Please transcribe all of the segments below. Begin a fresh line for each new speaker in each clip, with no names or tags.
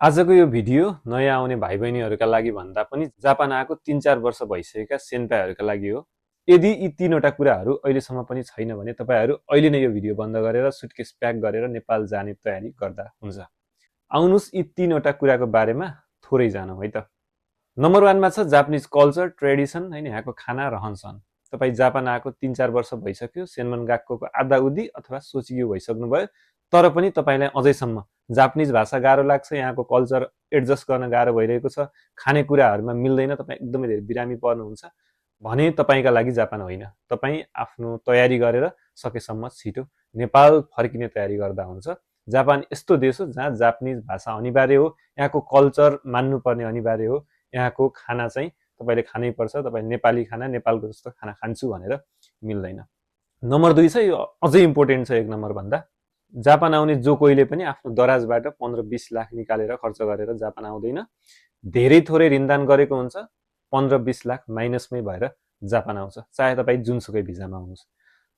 आजको यो भिडियो नयाँ आउने भाइ बहिनीहरूका लागि भन्दा पनि जापान आएको 3-4 वर्ष भइसकेका सेन्पाइहरूका लागि हो। यदि यी तीनवटा कुराहरू अहिलेसम्म पनि छैन भने तपाईहरू अहिले नै यो भिडियो बन्द गरेर सुटकेस प्याक गरेर नेपाल जाने तयारी गर्दा हुन्छ। आउनुस् यी तीनवटा कुराको बारेमा थोरै जानौँ है त। नम्बर 1 मा छ जापानिज कल्चर, ट्रेडिसन, हैन यहाँको खाना रहनसहन। तपाई जापान आएको 3-4 वर्ष भइसक्यो, सेन्मन गाक्कोको आधा उधी अथवा सोचियो भइसक्नुभयो, तर पनि तपाईलाई अझैसम्म जापानिज भाषा गाह्रो लाग्छ, यहाँको कल्चर एडजस्ट गर्न गाह्रो भइरहेको छ, खानेकुराहरूमा मिल्दैन, तपाई एकदमै धेरै बिरामी पर्नुहुन्छ भने तपाईका लागि जापान होइन। तपाई आफ्नो तयारी गरेर सकेसम्म छिटो नेपाल फर्किने तयारी गर्दा हुन्छ। जापान यस्तो देश हो जहाँ जापानिज भाषा अनिवार्य हो, यहाँको कल्चर मान्नुपर्ने अनिवार्य हो, यहाँको खाना चाहिँ तपाईले खानै पर्छ। तपाई नेपाली खाना नेपालको जस्तो खाना खान्छु भनेर मिल्दैन। नम्बर 2 छ, यो अझै इम्पोर्टेन्ट छ 1 नम्बर भन्दा। जापान आउने जो कोहीले पनि आफ्नो दराजबाट 15-20 लाख निकालेर खर्च गरेर जापान आउँदैन। धेरै थोरै ऋणदान गरेको हुन्छ, 15-20 लाख माइनसमै भएर जापान आउँछ, चाहे तपाई जुनसुकै भिजामा आउनुहोस्।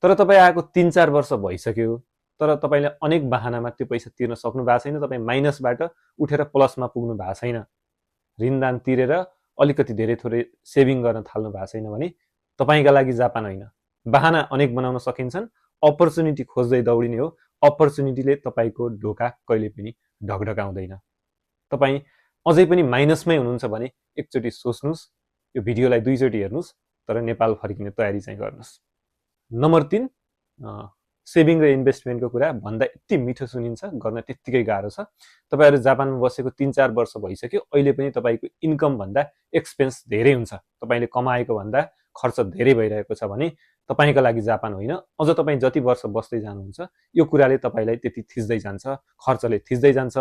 तर तपाई आएको 3-4 वर्ष भइसक्यो, तर तपाईले अनेक बहानामा त्यो पैसा तिर्न सक्नु भएको छैन, तपाई माइनसबाट उठेर प्लसमा पुग्नु भएको छैन, ऋणदान तिरेर अलिकति धेरै थोरै सेभिङ गर्न थाल्नु भएको छैन भने तपाईका लागि जापान होइन। बहाना अनेक बनाउन सकिन्छन्, अपर्च्युनिटी खोज्दै दौडिने हो। अपर्च्युनिटीले तपाईको ढोका कहिले पनि ढकढकाउँदैन। तपाई अझै पनि माइनसमै हुनुहुन्छ भने एकचोटी सोच्नुस्, यो भिडियोलाई 2 चोटि हेर्नुस्, तर नेपाल फर्किने तयारी चाहिँ गर्नुस्। नम्बर 3, सेभिङ र इन्भेस्टमेन्टको कुरा भन्दा यति मिठो सुनिन्छ, गर्न त्यतिकै गाह्रो छ। तपाईहरु जापानमा बसेको 3-4 वर्ष भइसक्यो, अहिले पनि तपाईको इन्कम भन्दा एक्सपेन्स धेरै हुन्छ, तपाईले कमाएको भन्दा खर्च धेरै भइरहेको छ भने तपाईका लागि जापान होइन। अझ तपाई जति वर्ष बस्दै जानुहुन्छ, यो कुराले तपाईलाई त्यति थिच्दै जान्छ, खर्चले थिच्दै जान्छ,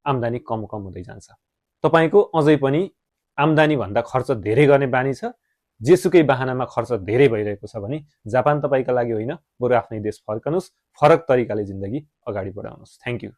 आम्दानी कम हुँदै जान्छ। तपाईको अझै पनि आम्दानी भन्दा खर्च धेरै गर्ने बानी छ, जेसुकै बहानामा खर्च धेरै भइरहेको छ भने जापान तपाईका लागि होइन, बरु आफ्नै देश फर्कनुस्, फरक तरिकाले जिन्दगी अगाडि बढाउनुस्। Thank you.